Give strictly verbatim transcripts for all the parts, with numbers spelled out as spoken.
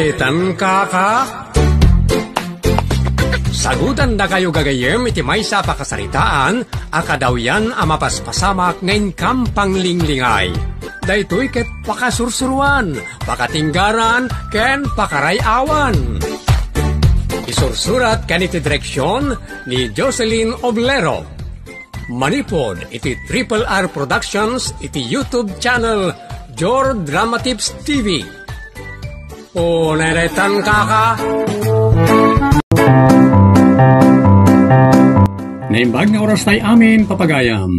Itan kaka? Sagudandakayo gagayyem iti maysa a pakasaritaan a kadawyan a mapaspasamak nga inkam panglinglingay. Daytoy ket pakasursuruan, pakatinggaran, ken pakaray-awan. Isursurat ken iti direksion ni Jocelyn Oblero. Manipud iti Triple R Productions iti YouTube channel Jor Drama Tips T V. O, neretan kaka. Naimbag nga oras tay amin, papagayam.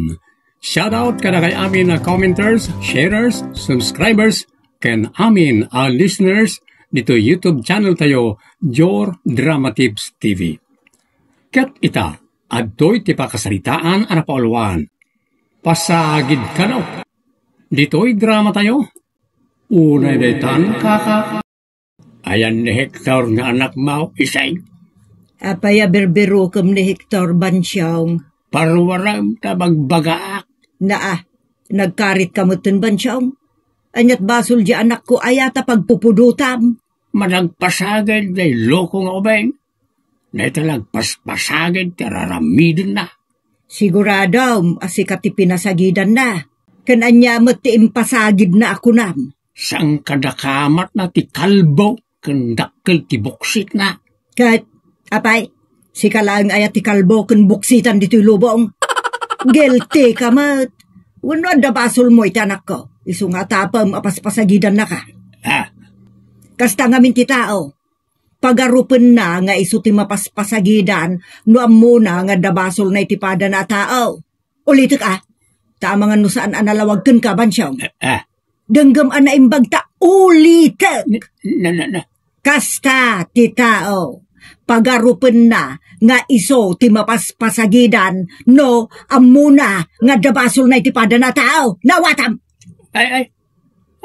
Shoutout kadakay amin a commenters, sharers, subscribers, ken amin a listeners dito YouTube channel tayo, Jor Drama Tips T V. Ket ita, adtoy ti pakasaritaan a napauluan. Pasagid kano. Ditoy drama tayo. Unay daytan, kaka. Ayan ni Hector nga anakmo, Isay? Apay a birbirukem ni Hector, Bansyong? Paruarem ta bagbagaak. Naa, nagkarit ka metten, Bansyong. Aniat basol di anakko, aya ta pagpupudotam? Managpasagid day loko nga ubing. Dayta nagpaspasagid ti raramidenna. Siguradom a sika ti pinasagidanna. Ken ania met ti impasagidna a kunam? Saan kadakamatna ti kalbo ken dakkel ti buksitna. Ket, apay, sika laeng aya ti kalbo ken buksitan ditoy lubong? Guilty ka met. Wenno adda basolmo iti anakko? Isu nga atapem a paspasagidannaka. Ah. Kasta ngamin ti tao. Pagarupenna nga isu ti mapaspasagidan no ammona nga adda basolna iti padana a tao. Ulitek a, ta amangan no saan a nalawag kenka, Bansyong. Ah, ah. Denggem a naimbag ta ulitek. Na, na, na. Kasta ti tao, pagarupenna nga isu ti mapaspasagidan no ammona nga adda basolna iti padana a tao. Nawatam! Ay, ay,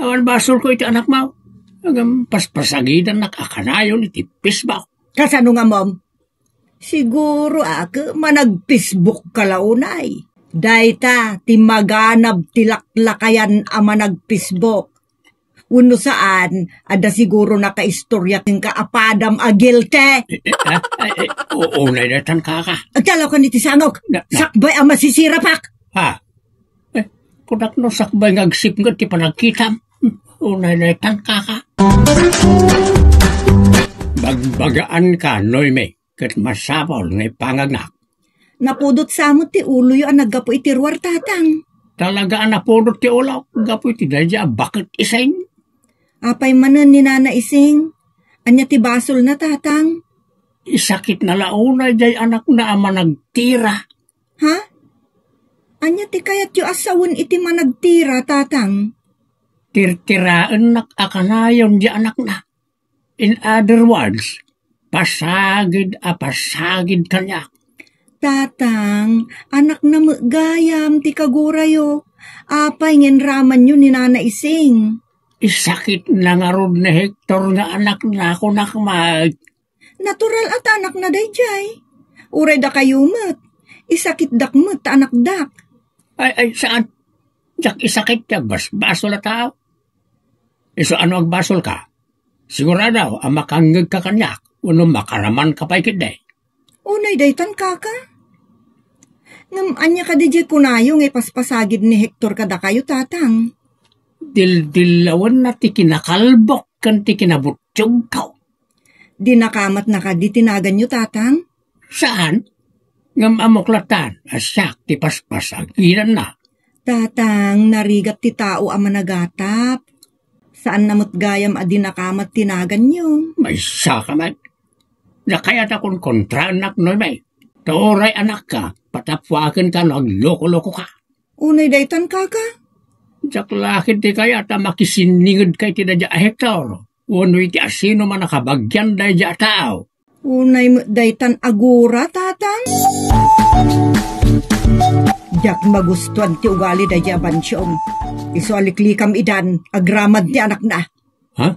awan basolko iti anakmo. Ngem paspasagidannak a kanayon iti Facebook. Kasano nga, Mom? Siguro a ket manag-Facebook ka la unay. Dayta ti maganab ti laklakayan a manag-Facebook. Wenno saan, adda siguro nakaistorya kenka a padam a guilty. Eh, eh, ah, eh, eh, o-, unay daytan, kaka. Agtalawkan iti sangok. Na, na. Sakbay a masisirapak. Ha? Eh, kunak no sakbay nga agsipnget ti panagkitam. Unay daytan, kaka. Bagbagaanka, Noemi, ket masapul nga ipangagnak. Napudot sa met ti uloyo a naggapu iti ruar, Tatang. Talaga a napudot ti ulok gapu iti daydi a baket, Ising? Apay manen ni Nana Ising? Ania ti basolna, Tatang? Isakitna la unay diay anakna a managtira. Ha? Ania ti kayatyo a sawen iti managtira, Tatang? Tirtiraennak a kanayon diay anakna. In other words, pasagid a pasagid kaniak. Tatang, anakna met gayam ti kagurayo. Apay nga inramanyo ni Nana Ising? Isakitna ngarud ni Hector nga anakna, kunak met. Natural a ta anakna daydiay. Uray dakayo met, isakitdak met ta anakdak. Ay, ay, saan? Diak isakit ti agbasbasol a tao. Isu ano agbasolka? Sigurado a makangngegka kaniak wenno makaramanka pay ketdi. Unay daytan, kaka. Ngem ania kadi diay kunayo nga ipaspasagid ni Hector kadakayo, Tatang? Dildillawenna ti kinakalbok ken ti kinabuttiogko. Dinakamatna kadi ti naganyo, Tatang? Saan? Ngem ammok lattan a siak ti paspasagidanna. Tatang, narigat ti tao a managatap. Saanna met gayam a dinakamat ti naganyo. Maysa ka met. Dakayat a konkontraennak, Noemi. Ta uray anakka, patapuakenka no aglokolokoka. Unay daytan, kaka? Diak la ketdi kayat a makisinningedka iti daydi a Hector wenno iti asinoman a kabagian daydi a tao. Unay met daytan a gura, Tatang? Diak magustuan ti ugali daydi a Bansyong. Isu a liklikam idan agraman ti anakna. Ha?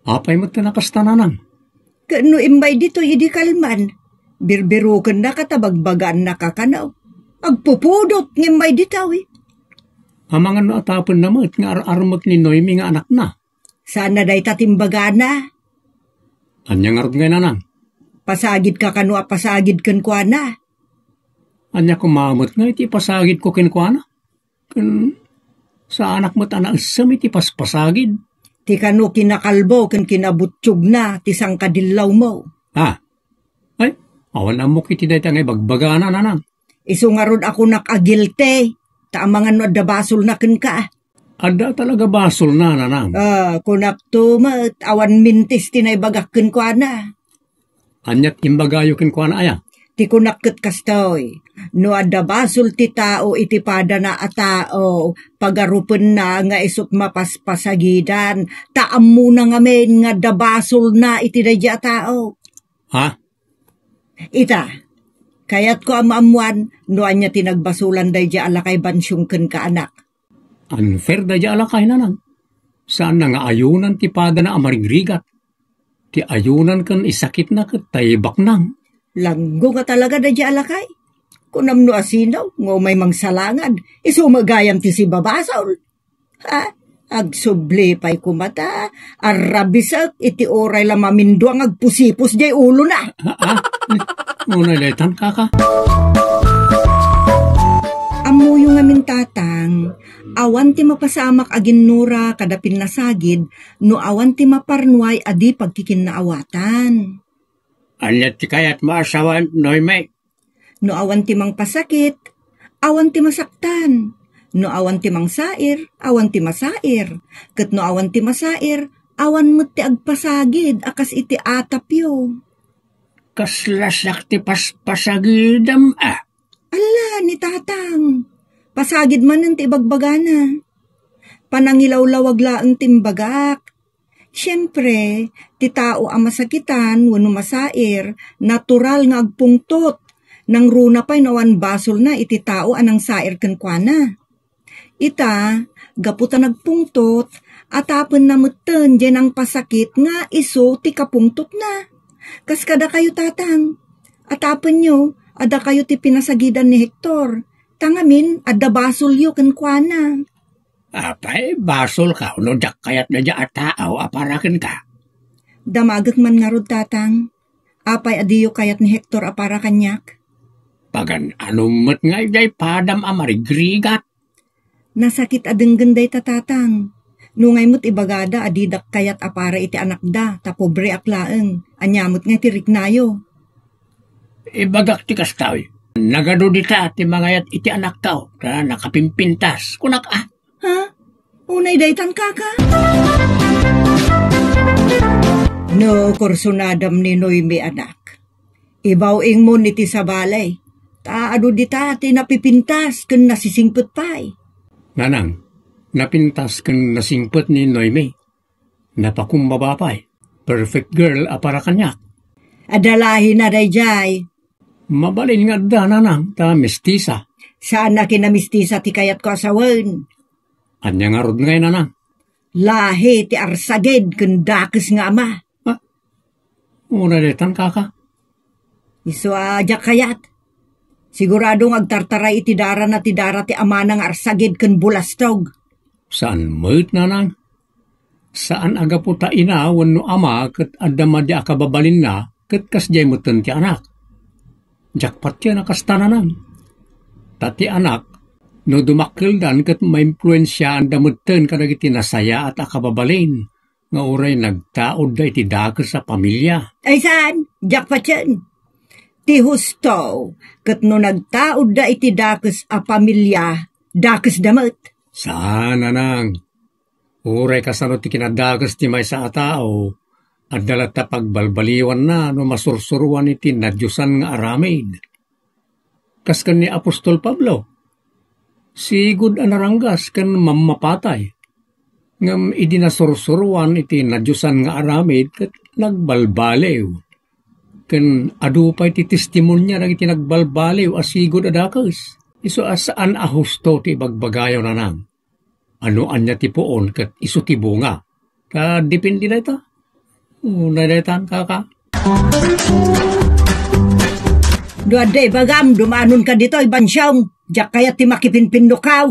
Apay met ti nakasta, Nanang? Ket no immay ditoy idi kalman, birbirukennaka ta bagbagaannaka kano. Agpupudot nga immay ditoy. Amangan no atapenna met nga ar-armek ni Noemi nga anakna. Saanna dayta ti imbagana. Ania ngarud ngay, nanang? Pasagidka kano a pasagid kenkuana? Ania koma met ngay ti ipasagidko kenkuana? Ken saanak met a naessem iti paspasagid. Ti kano kinakalbo ken kinabutiogna ti sangkadillawmo. Ah, ay, awan ammok iti dayta nga ibagbagana, nanang. Isu ngarud a kunak a guilty, ta amangan no adda basolna kenka. Adda talaga basolna, nanang. Ah, kunakto met, awan mintis ti naibagak kenkuana. Ania ti imbagayo kenkuana aya? Ti kunak ket kastoy, no adda basol ti tao iti padana a tao, pagarupenna nga isut' mapaspasagidan, ta ammona ngamin nga adda basolna iti daydiay a tao. Ha? Ita, kayatko a maammuan no ania ti nagbasolan daydiay a lakay bansiong kenka, anak. Unfair daydiay a lakay, nanang. Saanna nga ayonan ti padana a marigrigat. Ti ayonan ken isakitna ket taibaknang. Langgo nga talaga daydiay a lakay. Kunam no asino nga umay mangsalangad, isu met gayam ti sibabasol. Ha? Agsubli pay koma ta, arrabisek iti uray la mamindua nga agpusipos diay ulona. Ah, ah. Unay daytan, kaka. Ammoyo ngamin, tatang, awan ti mapasamak a ginnura kada pinnasagid no awan ti maparnuay a di pagkikinnaawatan. Ania ti kayatmo a sawen, Noemi? No awan ti mangpasakit, awan ti masaktan. No awan ti mangsair, awan ti masair. Ket no awan ti masair, awan met ti agpasagid a kas iti atapyo. Kasla siak ti paspasagidem, a? Alla, ni tatang. Pasagid manen ti ibagbagana. Panangilawlawag laeng ti imbagak. Siempre, ti tao a masakitan wenno masair, natural nga agpungtot. Nangruna pay no awan basolna iti tao a nangsair kenkuana. Ita, gapu ta nagpungtot, atapenna metten diay nangpasakit nga isu ti kapungtotna. Kas kadakayo, tatang, atapenyo a dakayo ti pinasagidan ni Hector, ta ngamin, adda basolyo kenkuana. Apay, basolka no diak kayat daydiay a tao a para kenka? Damagek man ngarud, tatang. Apay a diyo kayat ni Hector a para kaniak? Pagan-ano met ngay diay padam a marigrigat? Nasakit a denggen dayta, tatang. No ngay met ibagada a didak kayat a para iti anakda, ta pobreak laeng. Ania met ngay ti riknayo? Ibagak ti kastoy. Nagadu dita ti mangayat iti anakko, ta nakapimpintas. Kunak, a? Ha? Unay daytan, kaka? No, kursunadam ni Noemi, anak. Ibaw-ingmon iti sabali, ta adu dita ti napipintas ken nasisingpet pay. Nanang, napintas ken nasingpet ni Noemi. Napakumbaba pay. Perfect girl a para kaniak. Adda lahina daydiay. Mabalin nga adda, nanang, ta mestisa. Saan a kinamestisa ti kayatko a sawen. Ania ngarud ngay, nanang? Lahi ti arsagid ken dakes nga ama. Ah, una daytan, kaka. Isu a diak kayat. Sigurado nga agtartaray iti darana ti dara ti amana nga arsagid ken bulastog. Saan met, nanang. Saan a gapu ta ina wenno ama ket adda madi a kababalinna ket kasdiay metten ti anak. Diak patien a kasta, nanang. Ta ti anak, no dumakkeldan ket maimpluensiaanda metten kadagiti nasayaat a kababalin nga uray nagtaudda iti dakes a pamilia. Ay saan, diak patien. Ti husto, ket no nagtaudda iti dakes a pamilia, dakesda met. Saan, nanang. Uray kasano ti kinadakes ti maysa a tao, adda latta pagbalbaliwanna no masursuroan iti nadiosan nga aramid. Kas ken ni apostol Pablo, sigud a naranggas ken mammapatay. Ngem idi nasursuroan iti nadiosan nga aramid ket nagbalbaliw. Ken adu pay ti testimonia dagiti nagbalbaliw a sigud a dakes. Isu a saan a husto ti ibagbagayo, nanang. Ano ania ti puon ket isu ti bunga. Ta depende dayta. Una daytan, kaka. No adda ibagam, dumanon ka ditoy, Bansyong. Diak kayat ti makipinpinnukaw.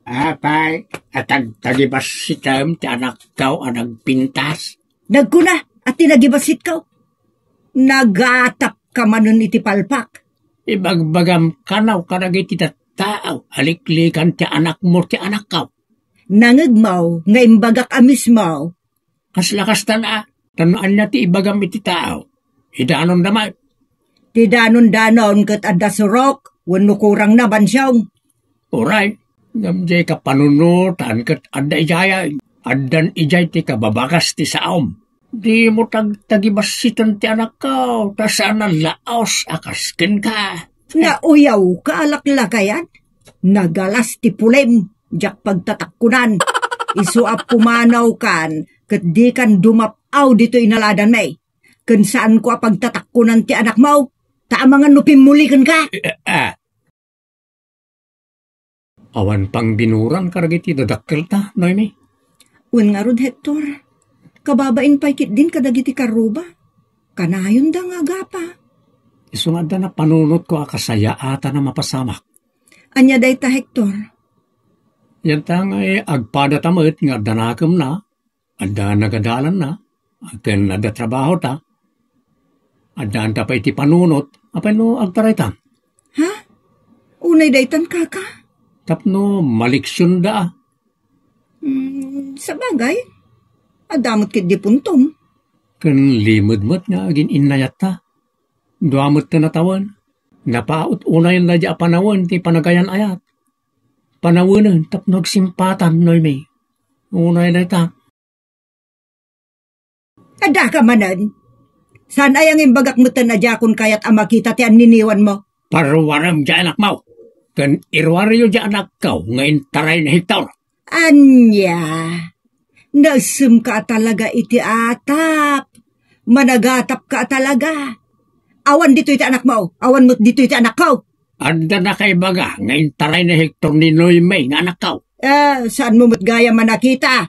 Apay, a tagtagibassitem ti anakko a nagpintas. Nagkuna, a ti nagibasitko? Nagatapka manen iti palpak. Ibagbagam kano kadagiti tattao a liklikan ti anakmo ti anakko. Nangegmo nga imbagak a mismo. Kasla kastan a, ta no ania ti ibagam iti tao, idanonda met. Ti danondanon ket adda surok wenno kurangna, Bansiong. Uray, ngem diay kapanunotan ket adda idiay, addan idiay ti kababagas ti saom. Dimo tagtagibassiten ti anakko, ta saan a laos a kas kenka. Nauyawka a laklakayan? Nagalas ti pulim, diak pagtatakkunan. Isu a pumanawkan, ket dikan dumap-aw ditoy inaladanmi. Ken saanko a pagtatakkunan ti anakmo, ta amangan no pimmuli kenka. Eh, ah. Awan pangbinuran kadagiti dadakkelta, Noemi? Wen ngarud, Hector. Kababain pay ketdin kadagiti karruba. Kanayonda nga agapa. Isu nga adda napanunotko a kasayaatan a mapasamak. Ania dayta, Hector? Yanta nga, eh, agpadata met nga adda nakemna, adda nagadalanna, ken adda trabahota. Addaanta pay ti panunot, apay no agtaraytan? Ha? Unay daytan, kaka? Tapno maleksionda a. Hmm, sabagay, adda met ketdi puntom. Ken limed met nga agin-innayatta. Dua met ti natawen. Napaut unay daydi a panawen ti panagayan-ayat. Panawenen tapno agsimpatan, Noemi. Unay dayta. Addaka manen. Saan aya nga imbagak metten a diakon kayat a makita ti anniniwanmo? Parwarem diay anakmo, ken iruaryo diay anakko nga intaray ni Hector. Ania? Naesemka a talaga iti atap. Managatapka a talaga. Awan ditoy ti anakmo, awan met ditoy ti anakko. Adda nakaibaga nga intaray ni Hector ni Noemi nga anakko. Eh, saanmo met gayam a nakita?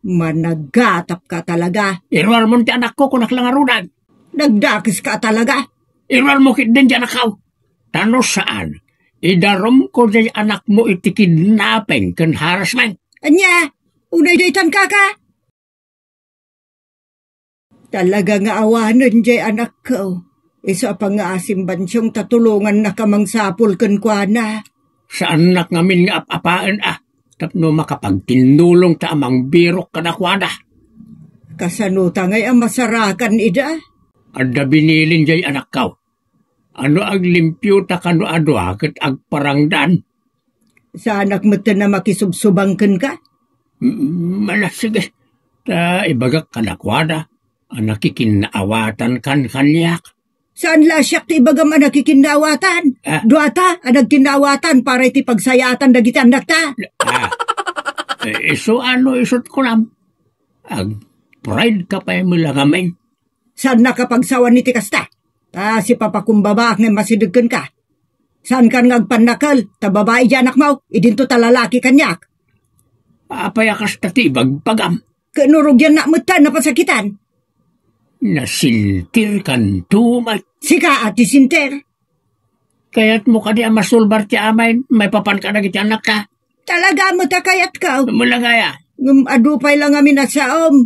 Managatapka talaga. Iruarmon ti anakko, kunak la ngaruden. Nagdakeska talaga. Iruarmo ketdin ti anakko. Ta no saan, idarumko diay anakmo iti kidnapping ken harassment. Ania? Unay daytan, kaka? Talaga nga awanen diay anakko. Isu a pangngaasim, Bansiong, ta tulongannaka mangsapul kenkuana. Saannak ngamin nga ap-apaen a, tapno makapagtindulongta a mangbirok kadakuada. Kasanota ngay a masarakan ida? Adda binilin diay anakko. Ano aglimpio ta kano a dua ket agparangdan? Saanak metten a makisubsubang kenka? Mm, ala, sige. Ta ibagak kadakuada a nakikinnaawatan kan kaniak. Saan la siak ti ibagam a nakikinnaawatan? Ah. Duata a nagkinnaawatan para iti pagsayaatan dagiti annakta. Ah. Eh, isu ano isut kunam? Ag-pride ka pay met la ngamin. Saannaka pagsawan iti kasta. Ta sipapakumbabaak nga immasideg kenka. Saankan nga agpannakel, ta babai diay anakmo, idinto ta lalaki kaniak. Apay a kasta ti ibagbagam? Ket no rugiannak met ta napasakitan. Nasinterkanto met. Sika a ti sinter. Kayatmo kadi a masulbar ti amin, maipapan kadagiti annakta? Talaga met a kayatko. Malagaya. Ngem adu pay la ngamin a saom.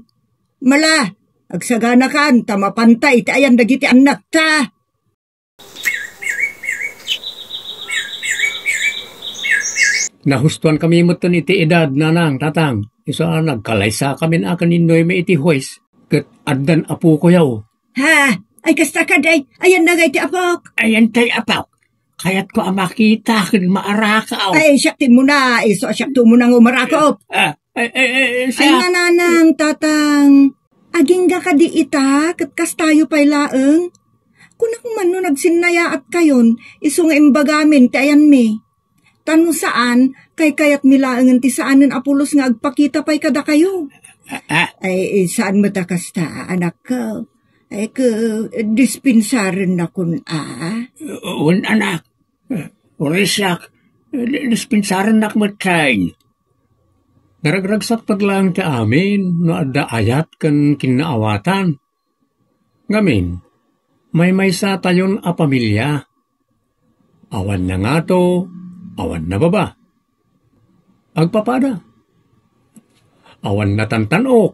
Mala, agsaganakan ta mapanta iti ayan dagiti annakta. Nahustoan kami metten iti edad, nanang, tatang. Isu a nagkalaysa kamin a ken ni Noemi iti huwes, ket addan apokoyo. Ha? Ay, kasta kadi, ayanna ngay ti apok? Ayan tay apok. Kayatko a makita ken maarakaw. Ay, siak ti muna, isu a siak ti umuna nga umarakop. Ah, eh, eh, eh, eh, Ay, siak. Nananang, tatang, agingga kadi ita, ket kastayo pay laeng. Kunak man no nagsinnayaat kayon, isu nga imbagamin ti ayanmi. Ta no saan, kaykayatmi laengen ti saanen a pulos nga agpakita pay kadakayo. Ah, ah. Ay, eh, saan met a kasta, anakko. Ay, ke, dispensarennakon a. Wen, anak. Uray siak, di-, dispensarennak met kay. Naragragsak paglaeng ti amin no adda ayat ken kinnaawatan. Ngamin, maymaysa tayon a pamilia. Awan nangato, awan nababa. Agpapada. Awan natantan-ok.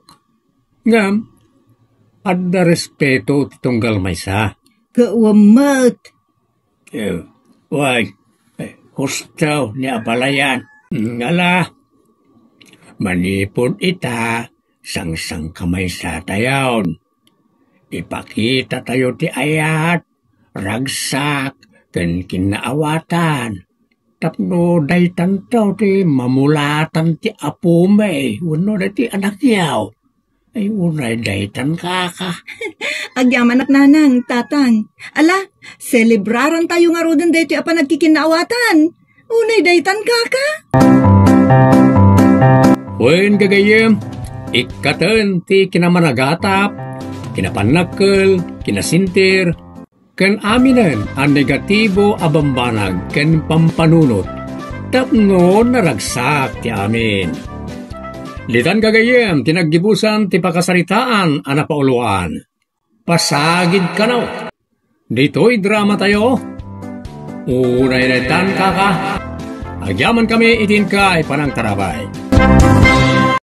Ngem, Adda respeto ti tunggal maysa. Kawan met. Eh, way, eh, husto ni abalayan. Ngala, manipud ita, sangsangkamaysa tayon. Ipakita tayo ti ayat, ragsak, ken kinnaawatan. Tapno daytanto ti mamulatan ti apumi wenno daytoy anakyo. Ay, unay daytan, kaka. Agyamanak, nanang, tatang. Ala, selebraran tayo ngaruden daytoy a panagkikinnaawatan. Unay daytan, kaka. Wen, gagayyem, ikkaten ti kinamanagatap, kinapannakkel, kinasintir, ken aminen a negatibo a bambanag ken pampanunot tapno naragsak ti amin. Ditan gagayyem ti naggibusan ti pakasaritaan a napauluan. Pasagid kano. Ditoy drama tayo. Unay daytan, kaka. Agyaman kami iti inkay panangtarabay.